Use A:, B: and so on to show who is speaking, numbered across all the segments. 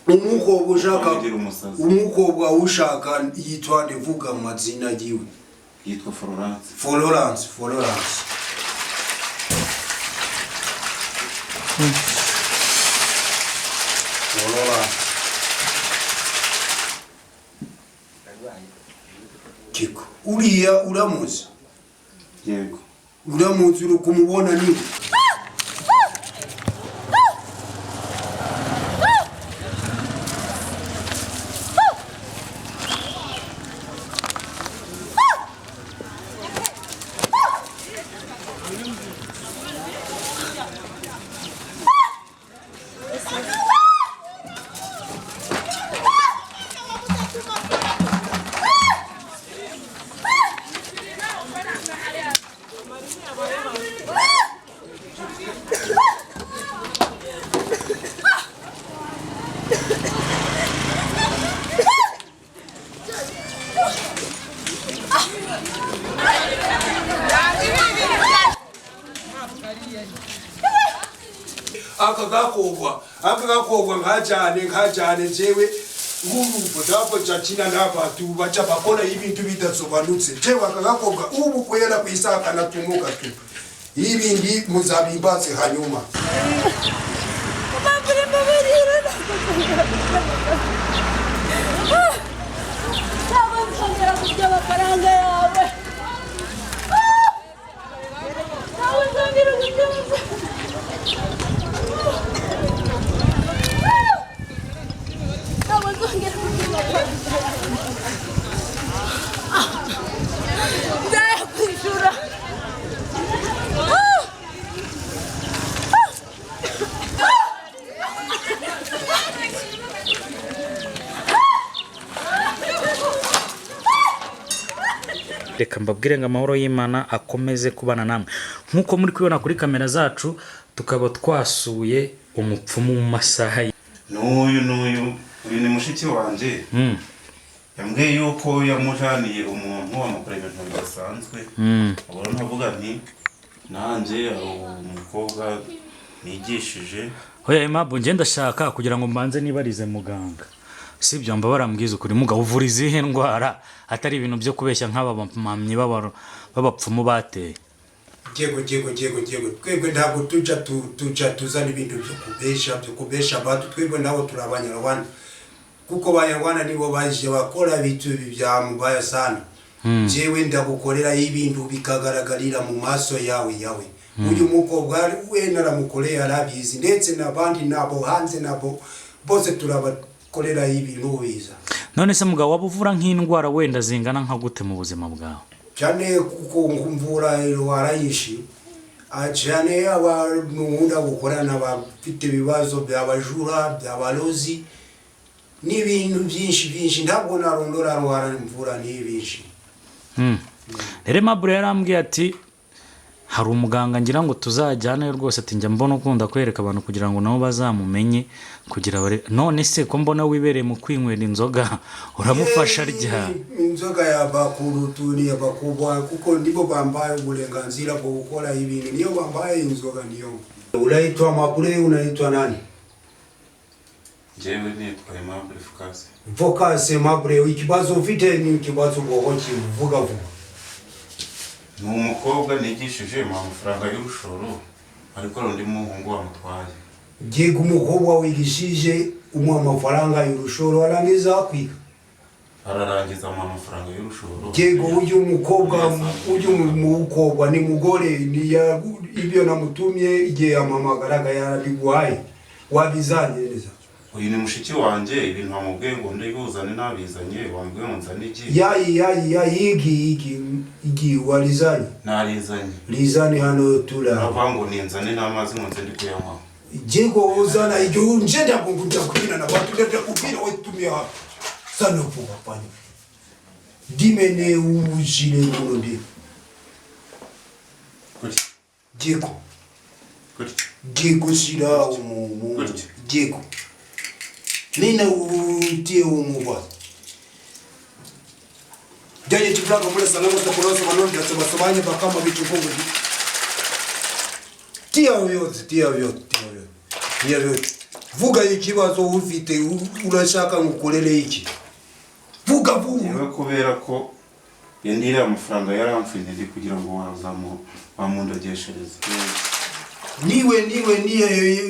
A: Umukobwa ushaka
B: Ukamugira umusazi.
A: Umukobwa ushaka yitwa nde? Vuga amazina yiwe.
B: Yitwa Florence.
A: Florence, Florence. Florence. Kiko, uriya uramuzi?
B: Yego.
A: Uramuzi, uri kumubona niwe? Aka gakobwa, aka gakobwa nkajane, nkajane jewe ngurupo tapo chachina n'abantu baca bakora ibintu bidasobanutse. Jewe aka gakobwa ubu kwera kwisaka natumuka tu, ibindi muzabimbaze hanyuma.
C: Ntabwo nzongera kurya amafaranga yawe. Ntabwo nzongera kurya amafaranga. Ntabwo nzongera kurya amafaranga yawe. Nzayakwishura.
D: Reka mbabwire ngo amahoro y'Imana akomeze kubana namwe. Nk'uko muri kubibona kuri kamera zacu, tukaba twasuye umupfumu mu masaha
B: N'uyu, n'uyu, uyu ni mushiki wanjye. Yambwiye yuko yamujaniye umuntu amukorera ibintu bidasanzwe. Ubwo rero nkavuga nti nanjye hari umukobwa nigishije.
D: Hoya Aimable, njye ndashaka kugira ngo mbanze nibarize muganga, sibyo? Mba barambwiza ukuri. Mugabo, uvura izihe ndwara atari ibintu byo kubeshya nk'aba bamamyi b'abapfumu bateye?
A: Jego, jego, jego, jego, twebwe ntabwo tuja tuja tuzana ibintu byo kubesha abantu. Twebwe nabo turi Abanyarwanda, kuko Abanyarwanda nibo baje bakora ibintu bya mubaya sana. Jewe ndagukorera ibintu bikagaragarira mu maso yawe. Uyu mukobwa we naramukoreye, arabizi, ndetse n'abandi nabo hanze nabo bose turabakorera ibintu biza.
D: None se mugabo, waba uvura nk'indwara wenda zingana nka gute mu buzima bwawe?
A: Cyane, kuko mvura indwara nyinshi. Cyane abantu nkunda gukorana bafite ibibazo by'abajura, by'abalozi n'ibintu byinshi byinshi. Ntabwo narondora ndwara mvura ni byinshi.
D: Rero Aimable yarambwiye ati hari umuganga ngira ngo tuzajyane rwose, ati njya mbona ukunda kwereka abantu kugira ngo nabo bazamumenye kugira bare. None se ko mbona wibereye mu kwinywera inzoga, uramufasha rya?
A: Inzoga ya bakuru tu, ni bakubwa, kuko nibo bambaye uburenganzira bwo gukora ibintu, niyo bambaye inzoga. Niyo unaitwa Mabure, unaitwa nani?
B: Njyewe nitwa Aimable Fukase.
A: Focus, Mabure, ikibazo ufite ni ikibazo bwohoki, vuga vuba.
B: Ni umukobwa nigishije, muha amafaranga y'urushoro, ariko hari undi muhungu wamutwaye.
A: Giga, umukobwa wigishije umuha amafaranga y'urushoro, arangiza kwiga?
B: Ararangiza, amuha amafaranga y'urushoro.
A: Yego, uyu mukobwa, uyu mukobwa ni mugore ni ya ibyo namutumye igihe yampamagaraga yarabiguhaye, wabizanye neza?
B: Uyu ni mushiki wanjye. Ibintu wamubwiye ngo ndibuzane nabizanye, wamubwiye ngo nzane igi.
A: Yayi yayi yayi, igi, igi, igi walizanye?
B: Narizanye.
A: Lizane hano tura.
B: Aravuga ngo ninzane n'amazi ngo nze ndi kuyanywaho.
A: Jego, uzana igihe nje ndakubwira kubwira na bantu, ndakubwira we tumye hapa sana vuba pale dimene ujile muno ndi.
B: Gutya?
A: Jego.
B: Gutya?
A: Jego, shira umu.
B: Gutya.
A: Jego, nina utie umuba jaje chiflanga mule salama takulosa manonda sabasobanye bakama bichukungu. Tia vyote, tia vyote, tia vyote, tia vyote. Vuga ikibazo ufite, urashaka ngukorere iki? Vuga vuba.
B: Yewe, kubera ko yandiriye amafaranga yaramfite ndi kugira ngo wazamu wamundogeshereze.
A: Niwe niye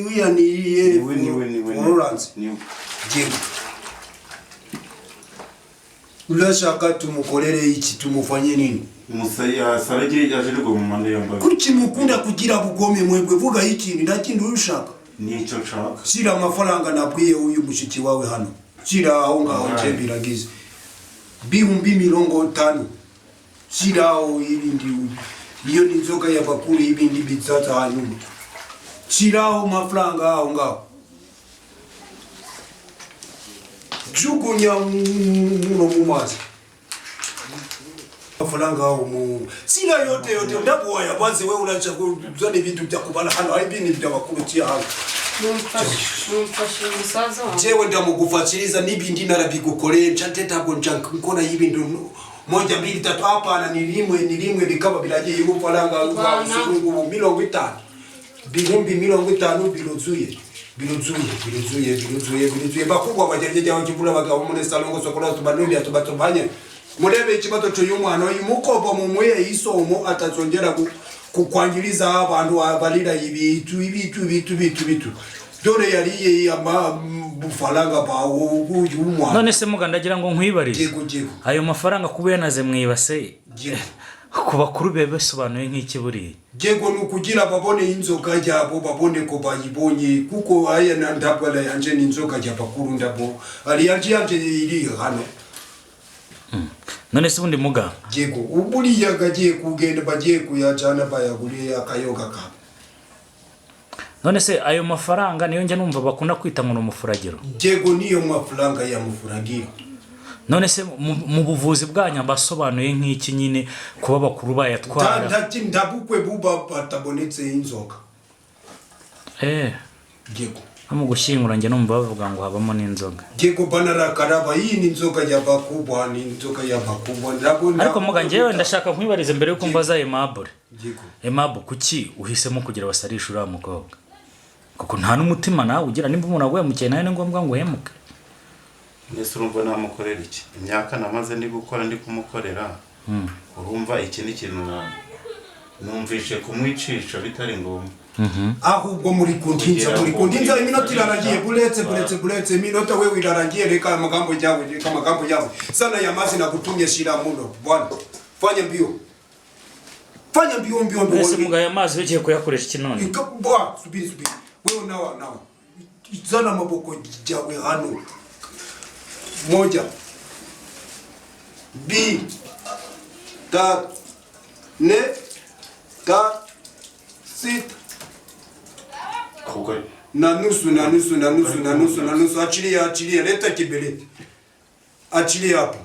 A: wiyaniriye?
B: Niwe.
A: Florence?
B: Niwe.
A: Jego, urashaka tumukorere iki? Tumufanye nini?
B: Musa sarage yaje mu manda yambaye.
A: Kuki mukunda kugira bugome mwebwe? Vuga ikintu, ndakindi ushaka.
B: Nicyo nshaka.
A: Shyira amafaranga nabwiye uyu mushiki wawe hano, shyira aho ngaho.
B: Alright.
A: Nje biragize 50,000. Shyiraho ibindi, iyo ni inzoga y'abakuru, ibindi bizaza hanyuma. Shyiraho amafaranga aho ngaho, jugunya muno mu mazi amafaranga aho mu sina yote yote ndabuwaya baze. We uraca kuzana ibintu bya kubala hano, hari ibintu by'abakuru tia hano.
E: Mumfashe, mumfashe umusaza wanjye.
A: Jewe ndamugufashiriza n'ibindi narabigukoreye, nca ntabwo nca nkora y'ibintu moja mbili tatu. Hapana, ni rimwe, ni rimwe bikaba biragiye. Ubufaranga ngubu 50, 50,000 biruzuye, biruzuye, biruzuye, biruzuye, biruzuye. Bakubwa bagerageza bakivura abagabo muri salongo sokola tubanubya tubatubanye. Murebe ikibazo cy'uyu mwana uyu mukobwa, mumuhe isomo atazongera kukwangiriza abantu abalira ibitu ibitu ibitu ibitu ibitu. Dore yariye amafaranga bawo uyu mwana.
D: None se muga, ndagira ngo nkwibarize.
A: Yego, yego.
D: Ayo mafaranga kuba yanaze mu ibase,
A: Yego.
D: ku bakuru be bisobanuye nk'iki buriya?
A: Jego, ni ukugira babone inzoga yabo, babone ko bayibonye, kuko aya na ntabwo ari yanje, ni inzoga y'abakuru, ndabo ari yanje, yanje iri hano.
D: None se ubundi muga,
A: Jego, uburiya gagiye kugenda, bagiye kuyajana bayaguriye akayoga kabo.
D: None se ayo mafaranga niyo njya numva bakunda kwita ngo ni umufuragiro?
A: Jego, niyo mafaranga ya mufuragiro.
D: None se mu buvuzi bwanyu basobanuye nk'iki nyine kuba bakuru bayatwara?
A: Ntabukwe buba batabonetse inzoga. Jego.
D: No mu gushyingura njya numva bavuga ngo habamo n'inzoga.
A: Jego, banarakaraba, iyi ni inzoga y'abakubwa, ni inzoga y'abakubwa, ndabona.
D: Ariko muga, njyewe ndashaka nkwibarize mbere yuko mbaza Aimable.
A: Jego.
D: Aimable, kuki uhisemo kugira basarishe uriya mukobwa? Kuko nta n'umutima nawe ugira. Nimba umuntu aguhemukiye, nawe ni ngombwa ngo uhemuke?
B: Mbese urumva namukorera iki? Imyaka namaze ndi gukora, ndi kumukorera, urumva iki ni ikintu numvishe kumwicisha bitari ngombwa.
A: Ahubwo muri kuntinza, muri kuntinza, iminota irarangiye. Buretse, buretse, buretse, iminota wewe irarangiye. Reka amagambo yawe, reka amagambo yawe sana ya mazi nagutumye, shira muno bwana, fanya mbio, fanya mbio mbio mbio.
D: Mbese muga, aya mazi ugiye kuyakoresha iki none?
A: Bwa, subiri, subiri. Wewe nawa, nawa zana maboko yawe hano. Moja, mbili, tatu, nne, tano, sita
B: Ahubwo
A: na nusu, na nusu, na nusu, na nusu, na nusu. Achilia, achilia, leta kiberiti, achilia hapo.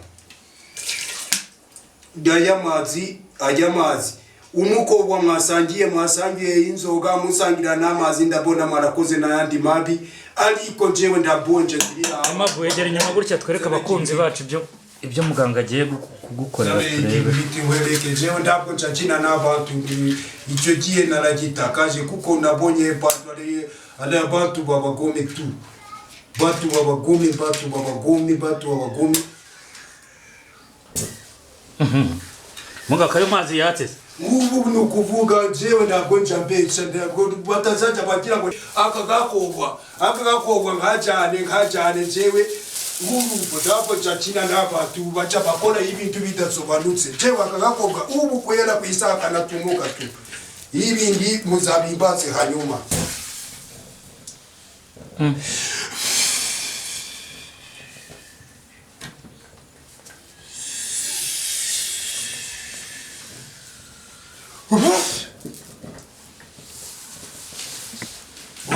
A: Aya mazi, aya mazi umukobwa mwasangiye, mwasangiye inzoga, musangira n'amazi. Ndabona mwarakoze n'ayandi mabi, ariko jewe ndabonje ziriya.
D: Aimable, yegera inyuma gutya twereke abakunzi bacu ibyo muganga agiye kugukorera, turebe.
A: Nkwereke, jewe ntabwo nshakina n'abantu. Icyo gihe naragitakaje kuko nabonye bantu ari abantu b'abagome tu, bantu b'abagome, bantu b'abagome, bantu b'abagome.
D: Muga, kayo mazi yatse.
A: Ubu ni ukuvuga jewe ntabwo nja mbesha, ntabwo batazajya bagira ngo aka gakobwa, aka gakobwa nkajane, nkajane. Jewe ubu ntabwo nshakina n'abantu baca bakora ibintu bidasobanutse. Jewe aka gakobwa ubu kwera ku isaha kanatumuka tu, ibindi muzabimbaze hanyuma.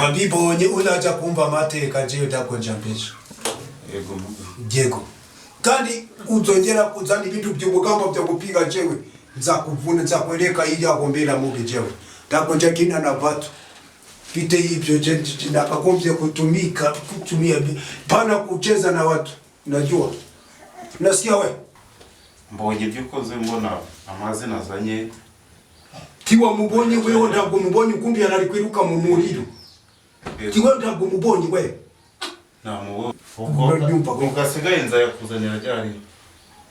A: Wabibonye, uraja kumva amateka. Jewe ntabwo nja mbesha.
B: Yego muga.
A: Yego, kandi uzongera kuzana ibintu by'ubugamba byo gupiga, jewe nzakuvuna, nzakwereka ilyagombera mubi. Jewe ntabwo njakina na batu pite ibyo. Je nakagombye kutumika kutumia pana kucheza na watu. Najua nasikia we.
B: Mbonye ibyo ukoze, mbona amazi nazanye.
A: Tiwa mubonye wewe, ntabwo mubonye ukumbi yarari kwiruka mu muriro. Kiwe ntabwo umubonye we.
B: Namubonye.
A: Urabyumva ko-
B: Ubwo asigaye nzayakuzanira ryari?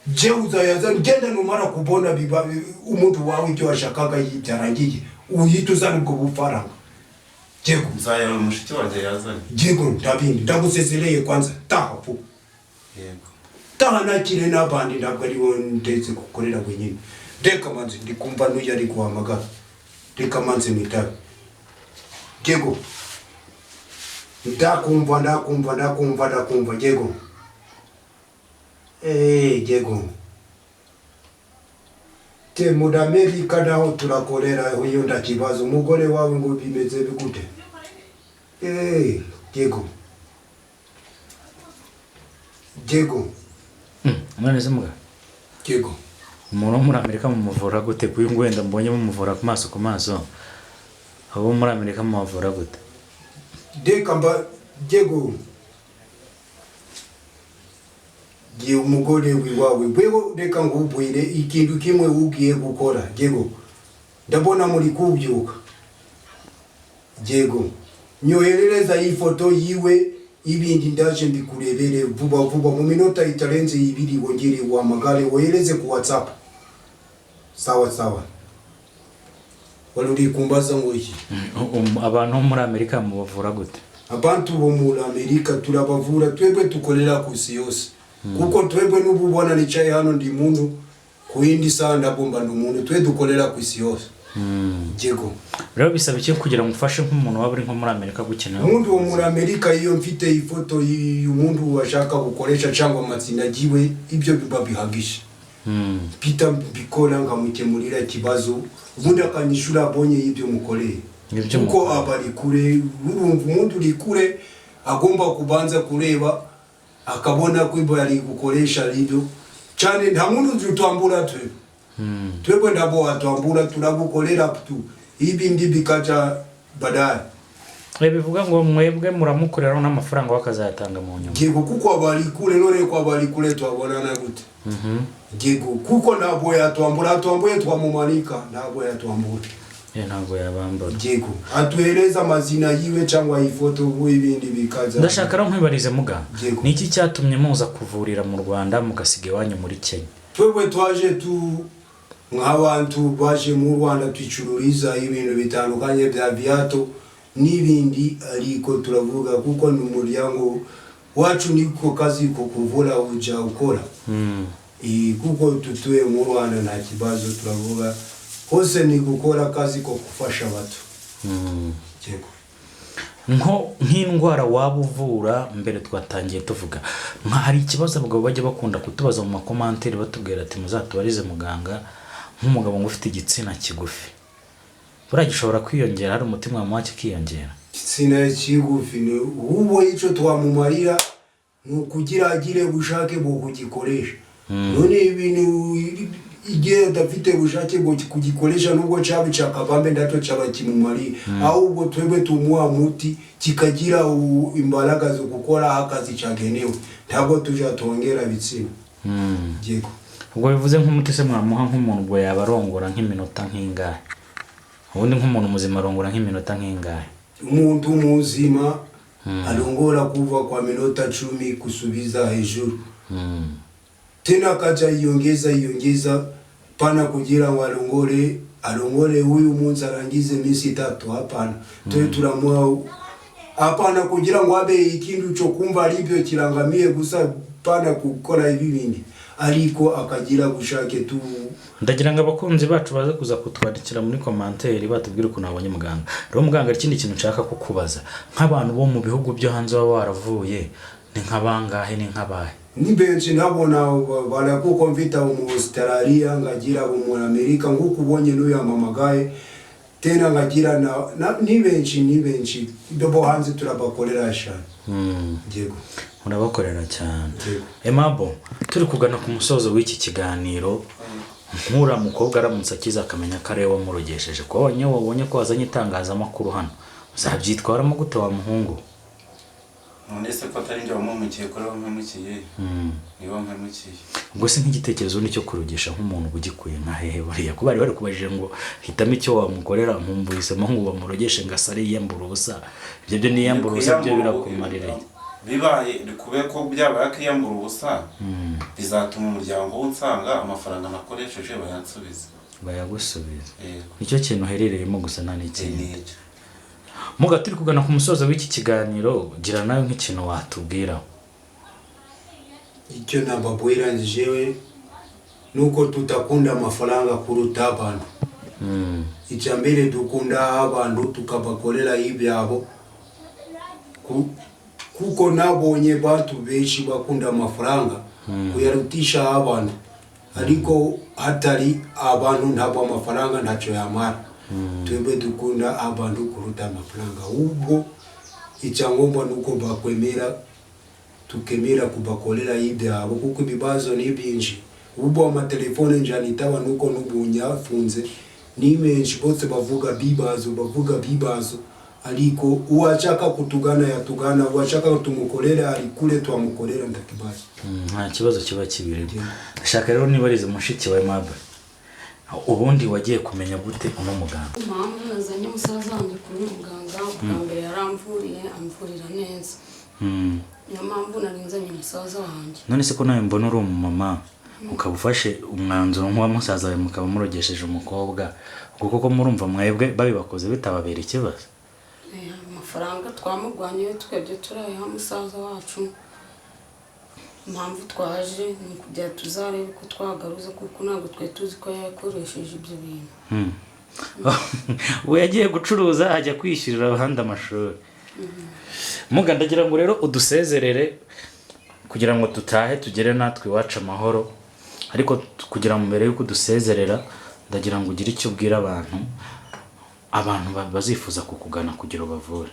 A: Je uzayazana, genda numara kubona biba umuntu wawe ibyo washakaga byarangiye, uhita uzana ubwo bufaranga. Jego.
B: Nzayawe mushiki wanjye yazanye.
A: Jego, ndabindi ndagusezereye kwanza, taha vuba.
B: Yego.
A: Taha nakire n'abandi, ntabwo ari wowe ndetse gukorera wenyine. Reka manzi ndikumva n'uyu ari guhamagara, reka manzi nitabe. Jego, ndakumva, ndakumva, ndakumva, ndakumva. Jego, jego, te muri Amerika naho turakorera iyo, ndakibaza umugore wawe ngo bimeze bigute. Jego, jego.
D: None se muga,
A: Jego.
D: umuntu wo muri Amerika mumuvura gute? Kuyu nguyu wenda mbonye mumuvura ku maso ku maso, abo muri Amerika mumuvura gute?
A: Reka mba jego, giye umugore wiwawe wewe, reka nkubwire ikintu kimwe ugiye gukora. Jego, ndabona muri kubyuka. Jego, nyoherereza iyi foto yiwe, ibindi ndaje mbikurebere vuba vuba mu minota itarenze 2, wongere uhamagare, wohereze ku WhatsApp. Sawa sawa. Wari uri kumbaza ngo iki?
D: Abantu bo muri Amerika mubavura gute?
A: Abantu bo muri Amerika turabavura, twebwe tukorera ku isi yose, kuko twebwe n'ububona nicaye hano ndi muntu, ku yindi saha ndagomba ndi umuntu, twe dukorera ku isi yose. Jego.
D: Rero bisaba iki kugira ngo ufashe nk'umuntu waba uri nko muri Amerika gukenera?
A: Umuntu wo muri Amerika, iyo mfite ifoto y'umuntu washaka gukoresha cyangwa amazina yiwe, ibyo biba bihagije. Mpita mbikora, nkamukemurira ikibazo, ubundi akanyishura abonye y'ibyo mukoreye.
D: Ibyo
A: kuko
D: mukoreye.
A: Aba ari kure, urumva umuntu uri kure agomba kubanza kureba akabona ko ibyo ari gukoresha ari byo cyane. Nta muntu utwambura twe, twebwe ntabwo watwambura, turagukorera tu, ibindi bikaja baadaye.
D: Bivuga ngo mwebwe muramukoreraho n'amafaranga we akazayatanga mu nyuma?
A: Yego, kuko abari kure. None ko abari kure twabonana gute? Yego, kuko ntabwo yatwambura, atwambuye twamumanika, ntabwo yatwambura.
D: Ntabwo yabambura.
A: Yego, atuhereza amazina yiwe cyangwa ifoto, ubu ibindi bikaza.
D: Ndashaka rero nkwibarize muga,
A: Yego.
D: ni iki cyatumye muza kuvurira mu Rwanda mugasiga iwanyu muri Kenya?
A: Twebwe twaje tu nk'abantu baje mu Rwanda twicururiza ibintu bitandukanye bya viato n'ibindi, ariko turavuga kuko ni umuryango wacu, niko kazi ko kuvura uja ukora. Kuko tutuye mu Rwanda nta kibazo, turavuga hose ni gukora akazi ko gufasha abantu. Yego.
D: Nko nk'indwara waba uvura, mbere twatangiye tuvuga nka hari ikibazo abagabo bajya bakunda kutubaza mu makomanteri, batubwira ati muzatubarize muganga, nk'umugabo ngo ufite igitsina kigufi buriya gishobora kwiyongera, hari umutima wamuha kikiyongera?
A: Igitsina kigufi ni ubu icyo twamumarira ni ukugira agire ubushake bwo kugikoresha. None ibintu igihe adafite ubushake bwo kugikoresha, nubwo cyaba icyakavambe ndacyo cyaba kimumariye, ahubwo twebwe tumuha muti kikagira imbaraga zo gukora akazi cyagenewe, ntabwo tujya twongera ibitsina. Yego.
D: Ubwo bivuze nk'umuti se mwamuha nk'umuntu, ubwo yaba arongora nk'iminota nk'ingahe? Ubundi nk'umuntu muzima arongora nk'iminota nk'ingahe?
A: Umuntu muzima arongora kuva kwa minota 10 kusubiza hejuru. Tena akaja iongeza iongeza, pana kugira ngo arongore arongore huyu munsi arangize minsi 3, hapana. Twe turamuha, hapana kugira ngo abe ikintu cyo kumva aribyo kirangamiye gusa, pana gukora ibi bindi, ariko akagira gushake tu.
D: Ndagira ngo abakunzi bacu baze kuza kutwandikira muri komanteri batubwire ukuntu babonye muganga. Rero muganga, hari ikindi kintu nshaka kukubaza, nk'abantu bo mu bihugu byo hanze baba waravuye ni nka bangahe, ni nk'abahe?
A: Ni benshi, ndabona barakuko mvita mu Australia, ngagira mu Amerika nkuko ubonye n'uyu yamamagaye, tena ngagira na ni benshi, ni benshi bo hanze turabakorera cyane. Yego.
D: Murabakorera cyane.
A: Yego.
D: Emabo, turi kugana ku musozo w'iki kiganiro, nk'uriya mukobwa aramutse akiza akamenya ko ariwe wamurogesheje, kuko wabonye ko wazanye itangazamakuru hano, uzabyitwaramo gute wa muhungu?
B: None se ko atari njye wamuhemukiye, ko ariwe wampemukiye? Niwe wampemukiye.
D: Ubwo se nk'igitekerezo nicyo kurogesha nk'umuntu ugikuye nka hehe? Buriya ko bari kubajije ngo hitamo icyo wamukorera, nkumva uhisemo ngo bamurogeshe ngo asare yiyambura ubusa. Ibyo byo niyambura ubusa byo birakumarira iki?
B: Bibaye kube ko byabaye akiyambura ubusa, bizatuma umuryango unsanga amafaranga nakoresheje bayansubiza.
D: Bayagusubiza.
B: Yego.
D: Nicyo kintu uherereyemo gusa, nta n'ikindi?
B: Nicyo.
D: Muga, turi kugana ku musozo w'iki kiganiro, gira nawe nk'ikintu watubwira.
A: Icyo nababwira jewe nuko tutakunda amafaranga kuruta abantu. Icya mbere, dukunda abantu, tukabakorera ibyabo. Kuko nabonye bantu benshi bakunda amafaranga kuyarutisha abantu, ariko hatari abantu ntabwo amafaranga ntacyo yamara. Twebwe dukunda abantu kuruta amafaranga. Ubwo icyangombwa nuko bakwemera, tukemera kubakorera ibyabo, kuko ibibazo ni byinshi. Ubu amatelefone njanitaba nuko n'ubunyafunze ni menshi, bose bavuga bibazo, bavuga bibazo, ariko uwashaka kutugana yatugana, uwashaka tumukorera ari kure twamukorera, ndakibazo.
D: Nta kibazo kiba kibirimo. Ndashaka rero nibarize mushiki wawe Mabure, ubundi wagiye kumenya gute uno muganga?
E: Impamvu nazanye umusaza wanjye kuri muganga, bwa mbere yaramvuriye, amvurira neza. Niyo mpamvu nari nzanye umusaza wanjye.
D: None se ko nawe mbona uri umumama, ukaba ufashe umwanzuro nk'uwa musaza wawe, mukaba murogesheje umukobwa, ubwo koko murumva mwebwe babibakoze bitababera ikibazo?
E: Amafaranga twamurwanyeyo twebwe turayaha musaza wacu. Impamvu twaje ni ukugira tuzarebe ko twagaruza, kuko ntabwo twari tuzi ko yakoresheje ibyo bintu.
D: Ubu yagiye gucuruza, ajya kwishyurira abandi amashuri. Muga, ndagira ngo rero udusezerere kugira ngo dutahe tugere natwe iwacu amahoro, ariko kugira ngo mbere y'uko udusezerera, ndagira ngo ugire icyo ubwira abantu, abantu bazifuza kukugana kugira ubavure.